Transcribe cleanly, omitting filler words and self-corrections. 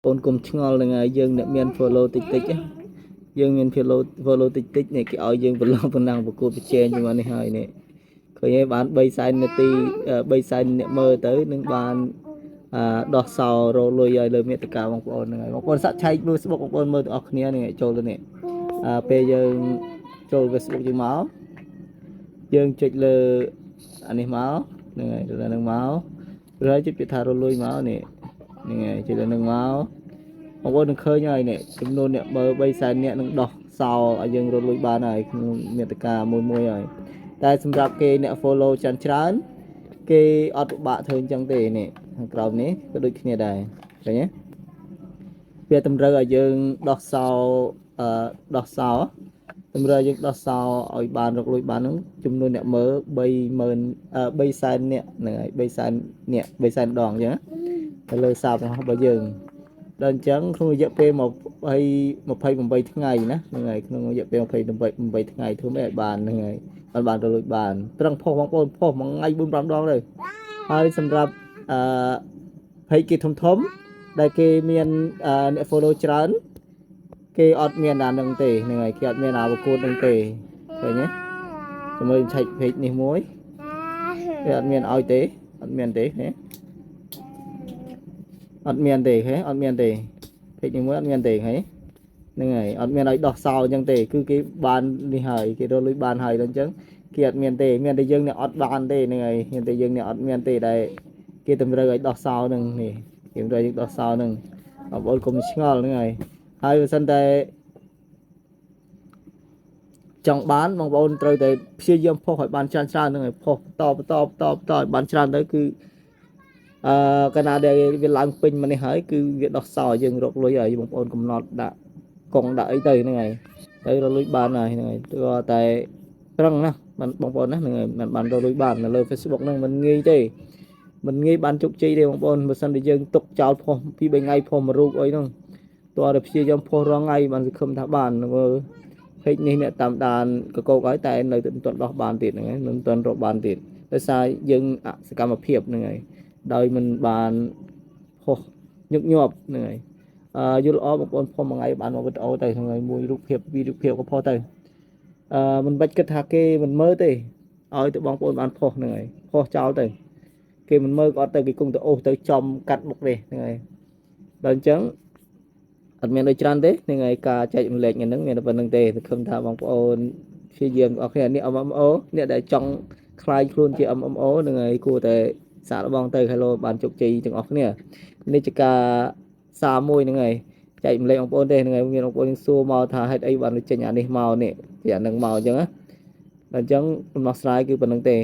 បងគុំឆ្ងល់នឹងហើយយើងអ្នកមាន follow តិចតិចណាយើងមាន follow តិចតិចនេះគេឲ្យយើងប្រឡងប៉ុណ្ណឹងប្រកួតប្រជែងជាមួយនេះហើយនេះឃើញទេបាន3សែននាទី3សែនអ្នកមើលទៅនឹងបានអឺដោះសោរលុយឲ្យលើមេត្តាបងប្អូនហ្នឹងហើយបងប្អូនសាក់ឆែក Facebook បងប្អូនមើលទាំងអស់គ្នានេះចូលទៅនេះអឺពេលយើងចូល Facebook យើងមកយើងចុចលើអានេះមកហ្នឹងហើយលើហ្នឹងមកហើយចុចពាក្យថារលុយមកនេះហ្នឹងហើយចុចលើហ្នឹងមកបងប្អូននឹងឃើញហើយនេះចំនួនអ្នកមើល3សែនអ្នកនឹងដោះសោឲ្យយើងរលុយបានហើយក្នុងមេត្តាមួយមួយហើយតែសម្រាប់គេអ្នក follow ច្រើនច្រើនគេអត់ពិបាកធ្វើអញ្ចឹងទេនេះខាងក្រោមនេះក៏ដូចគ្នាដែរឃើញទេវាតម្រូវឲ្យយើងដោះសោអឺដោះសោតម្រូវឲ្យយើងដោះសោឲ្យបានរកលុយបានហ្នឹងចំនួនអ្នកមើល30000អឺ3សែនអ្នកហ្នឹងហើយ3សែនអ្នក3សែនដងអញ្ចឹងណាទៅលើសារបង្ហោះរបស់យើងដល់អញ្ចឹងក្នុងរយៈពេល20 28ថ្ងៃណាហ្នឹងហើយក្នុងរយៈពេល28ថ្ងៃធ្វើម៉េចឲ្យបានហ្នឹងហើយបានបានរលុយបានត្រឹងផុសបងប្អូនផុសមួយថ្ងៃ4 5ដងទៅហើយសម្រាប់អឺ page គេធំធំដែលគេមានអ្នក follow ច្រើនគេអត់មានអានឹងទេហ្នឹងហើយគេអត់មានអាប្រកួតនឹងទេឃើញទេជាមួយឆែក page នេះមួយគេអត់មានឲ្យទេអត់មានទេហេអត់មានទេហេអត់មានទេ page នេះមួយអត់មានទេហេហ្នឹងហើយអត់មានឲ្យដោះសោអញ្ចឹងទេគឺគេបាននេះហើយគេរកលុយបានហើយដល់អញ្ចឹងគេអត់មានទេមានតែយើងអ្នកអត់បានទេហ្នឹងហើយមានតែយើងអ្នកអត់មានទេដែលគេតម្រូវឲ្យដោះសោហ្នឹងនេះគេតម្រូវយើងដោះសោហ្នឹងបងប្អូនកុំឆ្ងល់ហ្នឹងហើយហើយបើសិនតែចង់បានបងប្អូនត្រូវតែព្យាយាមផុសឲ្យបានច្រើនច្រើនហ្នឹងហើយផុសបន្តបន្តបន្តបន្តឲ្យបានច្រើនទៅគឺអឺកាលណាដែលវាឡើងពេញមកនេះហើយគឺវាដោះសោឲ្យយើងរកលុយហើយបងប្អូនកំណត់ដាក់កងដាក់អីទៅហ្នឹងហើយទៅរកលុយបានហើយហ្នឹងហើយទោះតែប្រឹងណាស់បានបងប្អូនណាហ្នឹងហើយมันបានរកលុយបាននៅលើ Facebook ហ្នឹងមិនងាយទេមិនងាយបានជោគជ័យទេបងប្អូនបើសិនតែយើងទុកចោលផុសពី3ថ្ងៃផុសមួយរូបអីហ្នឹងតើតែព្យាយាមផុសរាល់ថ្ងៃបានសង្ឃឹមថាបានមើល page នេះអ្នកតាមដានកកោកហើយតែនៅតែមិនទាន់ដោះបានទៀតហ្នឹងហើយមិនទាន់រកបានទៀតដោយសារយើងអសកម្មភាពហ្នឹងហើយដោយមិនបានផុសញឹកញាប់ហ្នឹងហើយអឺយល់ល្អបងប្អូនផុសមួយថ្ងៃបានមួយវីដេអូទៅហ្នឹងហើយមួយរូបភាពពីររូបភាពក៏ផុសទៅអឺមិនបាច់គិតថាគេមិនមើលទេឲ្យទៅបងប្អូនបានផុសហ្នឹងហើយផុសចោលទៅគេមិនមើលក៏អត់ទៅគេគង់ទៅអូសទៅចំកាត់មុខទេហ្នឹងហើយដល់អញ្ចឹងអត់មានដូចច្រើនទេហ្នឹងហើយការចែករំលែកថ្ងៃហ្នឹងមានតែប៉ុណ្្នឹងទេសង្ឃឹមថាបងប្អូនព្យាយាមអរគ្នានេះ MMO អ្នកដែលចង់ក្លាយខ្លួនជា MMO ហ្នឹងហើយគួរតែសាកល្បងទៅ Hello បានជោគជ័យទាំងអស់គ្នានេះជាការសារមួយហ្នឹងហើយចែករំលែកបងប្អូនទេហ្នឹងហើយមានបងប្អូនសួរមកថាហេតុអីបានចេញអានេះមកនេះជាអានឹងមកអញ្ចឹងណាដល់អញ្ចឹងដំណោះស្រាយគឺប៉ុណ្្នឹងទេ